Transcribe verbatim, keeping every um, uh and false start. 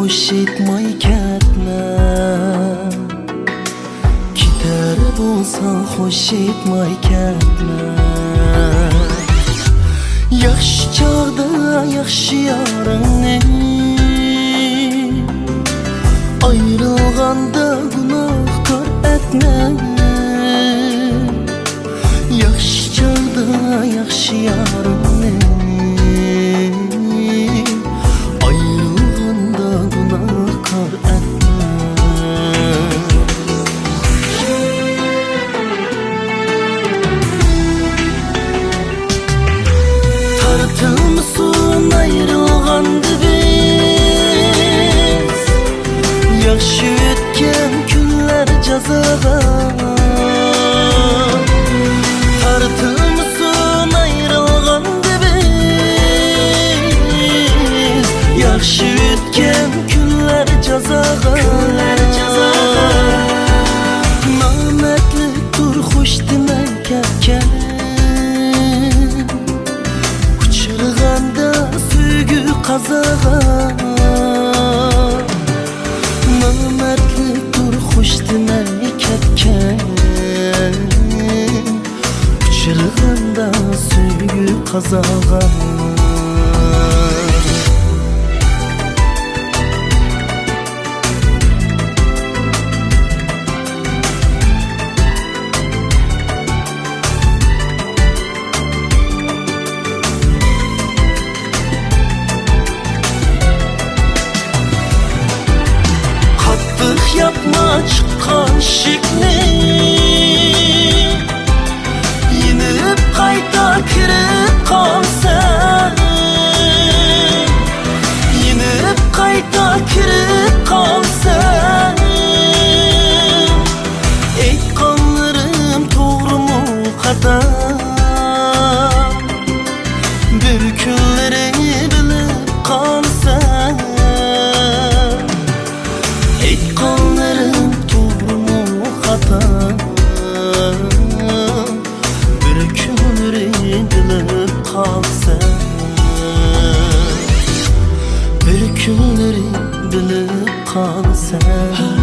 خوش ئېيتماي كەتمە. كېتەر بولساڭ خوش ئېيتماي كەتمە. ياخشى چاغدا ياخشى يارىڭنى، ئايرىلغاندا گۇناھكار ئەتمە. ياخشى چاغدا ياخشى يارىڭنى، ئايرىلغاندا گۇناھكار ئەتمە. تارتىلمىسۇن ئايرىلغاندا بىز، ياخشى ئۆتكەن كۈنلەر جازاغا. تارتىلمىسۇن ئايرىلغاندا بىز، ياخشى ئۆتكەن كۈنلەر جازاغا. كۈنلەر جازاغا. نامەردلىكتۇر خوش دېمەي كەتكەن، ئۇچرىغاندا سۆيگۈ قازاغا. نامەردلىكتۇر خوش دېمەي كەتكەن، ئۇچرىغاندا سۆيگۈ قازاغا. قاتتىق ياپما چىققان ئىشىكنى، يېنىپ قايتا كىرىپ قالساڭ، يېنىپ قايتا كىرىپ قالساڭ، ئېيتقانلىرىم توغرىمۇ خاتا، بىر كۈنلىرى بىلىپ قالساڭ، ئېيتقانلىرىم توغرىمۇ خاتا، بىر كۈنلىرى بىلىپ قالساڭ، بىر كۈنلىرى بىلىپ قالساڭ.